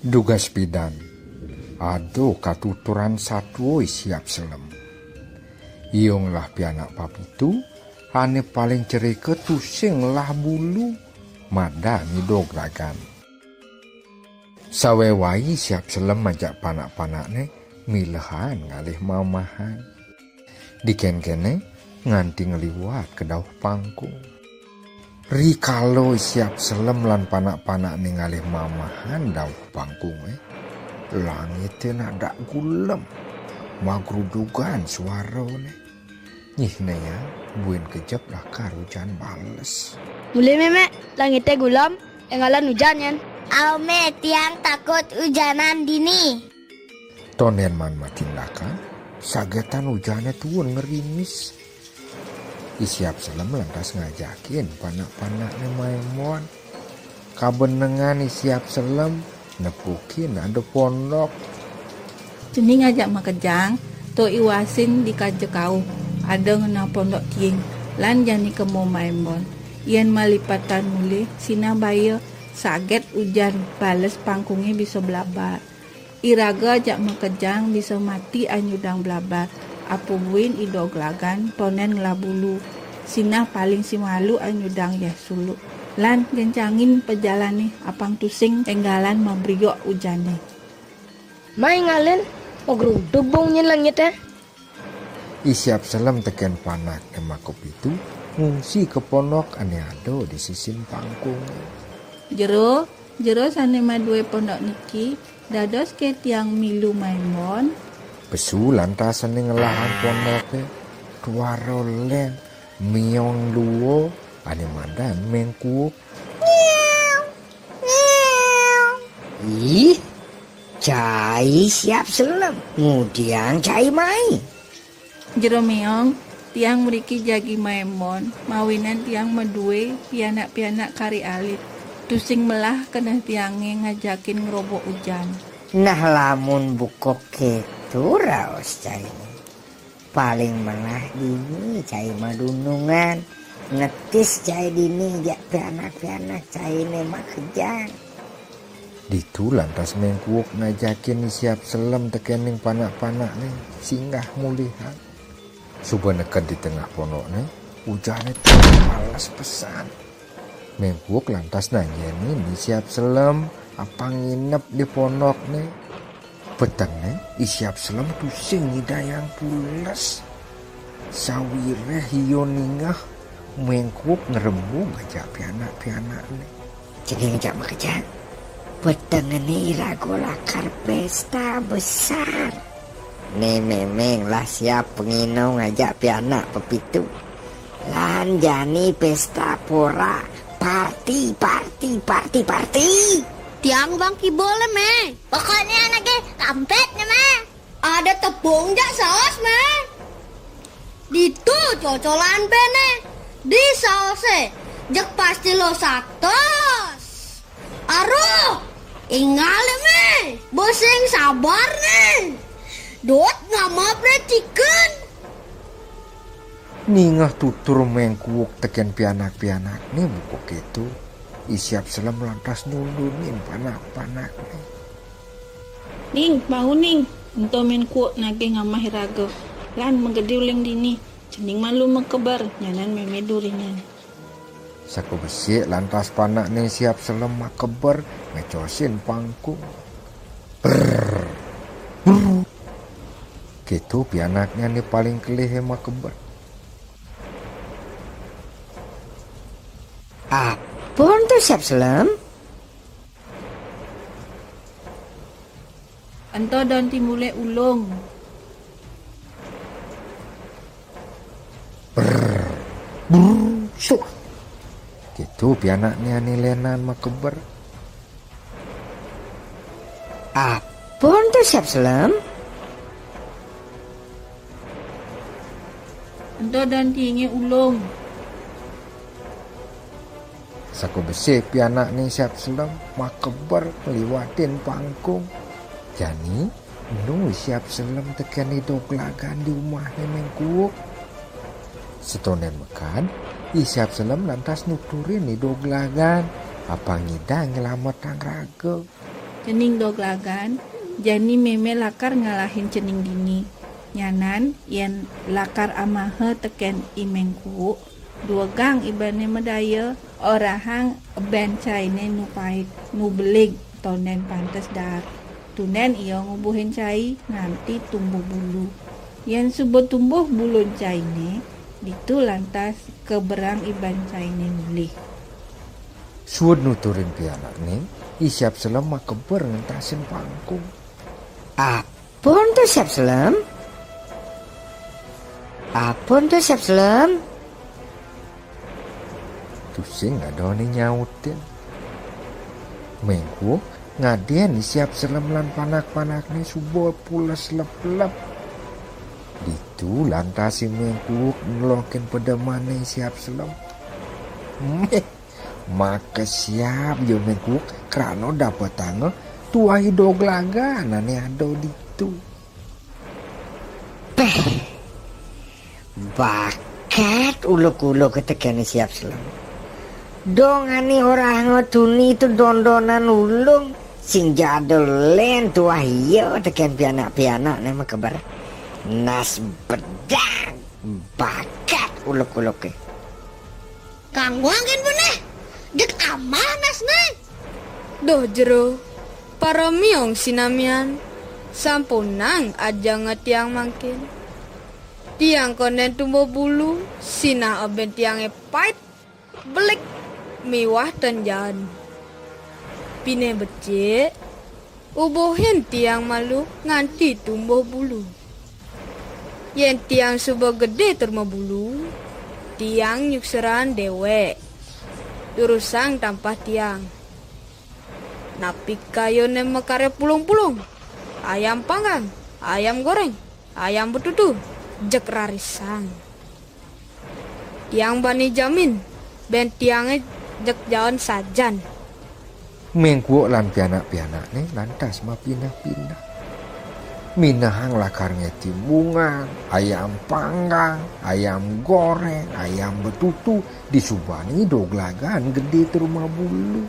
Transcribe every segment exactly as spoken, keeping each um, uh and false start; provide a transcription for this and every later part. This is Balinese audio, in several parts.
Dugas pidan, ada katuturan satua I Siap Selem. Ia ngelah pianak papitu, ane paling cerika tusing ngelah bulu, madan I Doglagan. Sawewai Siap Selem ajak panak-panakne milehan ngalih mamahan. Diken-kene nganti ngliwat ka dauh pangkung. Rikala Siap Selem lan panak-panakne ngalih mamahan dauh pangkunge, langite nadak gulem, magrudugan suarane. Nyihne ya, buin kejep lakar ujan bales. Mule, Memek, langite gulem, enggalan ujan nyen. Au, Meh, tiang takut ujanan dini. Tonden maan matindakan, sagetan ujane tuun ngerimis. I Siap Selem lantas ngajakin panak-panakne maemon. Kabenengan I Siap Selem nepukin ada pondok. Cening ajak makejang, to iwasin di kaja kauh, ada ngenah pondok tiing, lan jani kemo maemon. Yen malipatan mulih, sinah baya, saget ujan, bales pangkunge bisa blabar. Iraga ajak makejang bisa mati anyudang blabar, apa buin I Doglagan tonden ngelah bulu, sinah paling simalu anyudang yeh suluk. Lan gencangin pajalane apang tusing enggalan mabriok ujane. Mai ngalin, magrudug bung nyen langite. I Siap Selem teken panakne makapitu, ngungsi ka pondok ane ada di sisin pangkunge. Jero, jero sane madue pondok niki, dados ke tiang milu maemon. Pesu lantas sane ngelahang pondoke, tuara len, meong lua, ane madan Mengkuuk. Ih, cai Siap Selem, ngudiang cai mai. Jero Meong, tiang mriki jagi maemon, mawinan tiang madue pianak-pianak kari alit. Tusing melah keneh tiange ngajakin ngrobok ujan. Nah, lamun buka keto raos caine. Paling melah dini cai madunungan, ngetis cai dini jak pianak-pianak caine makejang. Ditu lantas Mengkuuk ngajakin I Siap Selem tekening panak-panakne singgah mulihan. Suba neked di tengah pondokne, ujane pales pesan. Mengkuuk lantas nanyenin I Siap Selem apang nginep di pondokne. Petengne, I Siap Selem tusing nyidayang pules. Sawiréh ia ningeh Mengkuuk ngrembug ajak pianak-pianakne. Cening ajak makejang. Petengne iraga lakar pesta besar. Né mémé ngelah Siap Penginong ajak pianak pepitu. Lan jani pesta pora, parti, parti, parti, parti. Tiang Bang Kibol, Mé. Pokokné anaké kampét, Mé. Ada tepung jak saos, Mé. Ditu cocolan béné. Di saosé, jeg pasti lo satos. Aruh, ingal, Mé. Bosing sabar, né. Dot ngamap, né, ciken. Ningeh tutur Mengkuuk tekén pianak-pianakné buka kéto, I Siap Selem lantas nundunin panak-panakné. Ning, bangun, Ning. Ento Mengkuuk nagih ngamah iraga. Lan magedi uling dini. Cening malu makeber, nyanan mémé duringan. Sakabesik lantas panakné Siap Selem makeber, ngecosin pangkung. Brrr. Brrr. Kéto pianakné ané paling kelihé makeber. Apa ento, Siap Selem? Ento don timbulé ulung. Brrr, brrr, suk. Kéto pianakné ané lénan makeber. Apa ento, Siap Selem? Ento don tiingé ulung. Sakabesik pianakné Siap Selem makeber ngliwatin pangkung. Jani, enu Siap Selem tekén I Doglagan di umahné Mengkuuk. Setonden mekad, I Siap Selem lantas nuturin I Doglagan, apang nyidang nyelametang raga. Cening Doglagan, jani mémé lakar ngalahin cening dini. Nyanan, yén lakar amaha tekén I Méng Kuuk, duegang ibané madaya, orahang ebén cainé nu pait, nu belig, tondén pantes daar. Tundén ia ngubuhin cai nganti tumbuh bulu. Yén suba tumbuh bulun cainé, ditu lantas keberang iban cainé mulih. Suud nuturin pianakné, I Siap Selem makeber ngentasin pangkung. Apun to, Siap Selem? Apun to, Siap Selem? Tusing ada ané nyautin. Méng Kuuk ngadén I Siap Selem lan panak-panakné suba pules leplep. Ditu lantas I Méng Kuuk nelokin pedemané I Siap Selem. Méh, makesiab ia Méng Kuuk krana dapetanga tuah I Doglagan ané ada ditu. Péh, bakat uluk-uluk tekén I Siap Selem. Dong ané orahanga tuni to dondonan ulung, sing jadul lén tuah ia tekén pianak-pianakné makeber. Nas bedag, bakat uluk-uluké. Kangguang kén punah, jeg amah nasné. Duh jero, para miong sinamian, sampunang ajanga tiang mangkin. Tiang kondén tumbuh bulu, sinah ebén tiangé pait, belig, miwah ten jaen. Pinih becik, ubuhin tiang malu nganti tumbuh bulu. Yén tiang suba gedé tur mabulu, tiang nyukserang déwék. Durusang tampah tiang. Napi kayuné makarya pulung-pulung? Ayam panggang, ayam goréng, ayam betutu, jeg rarisang. Tiang bani jamin, bén tiangé jeg jaen sajan. Méng Kuuk lan pianak-pianakné lantas mapindah-pindah. Minahang lakar ngetimbungan, ayam panggang, ayam goréng, ayam betutu, disubané I Doglagan gedé tur mabulu.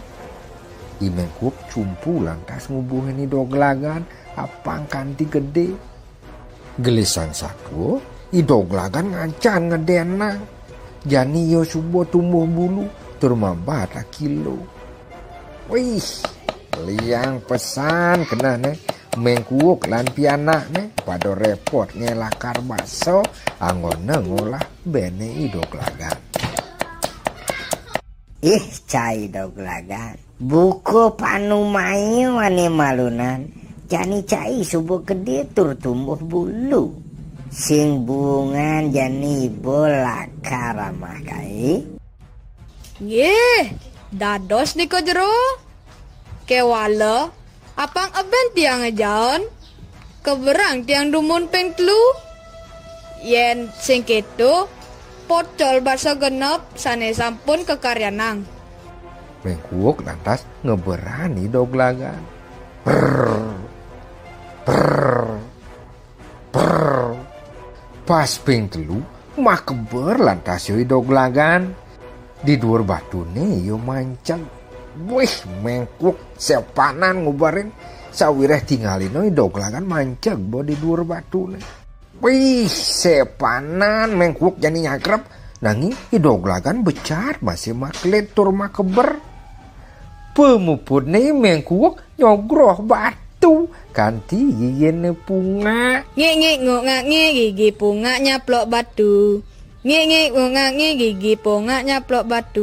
I Méng Kuuk cumpu lantas ngubuhin I Doglagan apang kanti gedé. Gelisang satua, I Doglagan ngancan ngedénang. Jani ia suba tumbuh bulu, tur mabaat akilo. Wih, liang pesan kenehné, Méng Kuuk lan pianakné pada répot ngelakar basa, anggona ngolah béné I Doglagan. Ih, cai Doglagan. Buka panumaya ané malunan, jani cai suba gedé tur tumbuh bulu. Sing buungan jani iba lakar amah kai. Nggih, dados nika jero. Kéwala, apang ebén tiangé jaen, keberang tiang dumun ping telu. Yén sing kéto, pocol basa genep sané sampun kakaryanang. Méng Kuuk lantas ngeberang I Doglagan. Prrr, prrr, prrr. Pas ping telu, makeber lantas ia I Doglagan. Di duur batuné ia manceg. Wih, Méng Kuuk sepanan nguberin, sawiréh tingalina I Doglagan manceg ba di duur batuné. Wih, sepanan Méng Kuuk jani nyagrep, nanging I Doglagan becat masih makelit tur makeber. Pamuputné Méng Kuuk nyogroh batu kanti giginé pungak. Ngik, ngik, nguk, ngak, ngik, gigi pungak nyaplok batu. Ngik, ngik, nguk, ngak, ngik, gigi pungak nyaplok batu.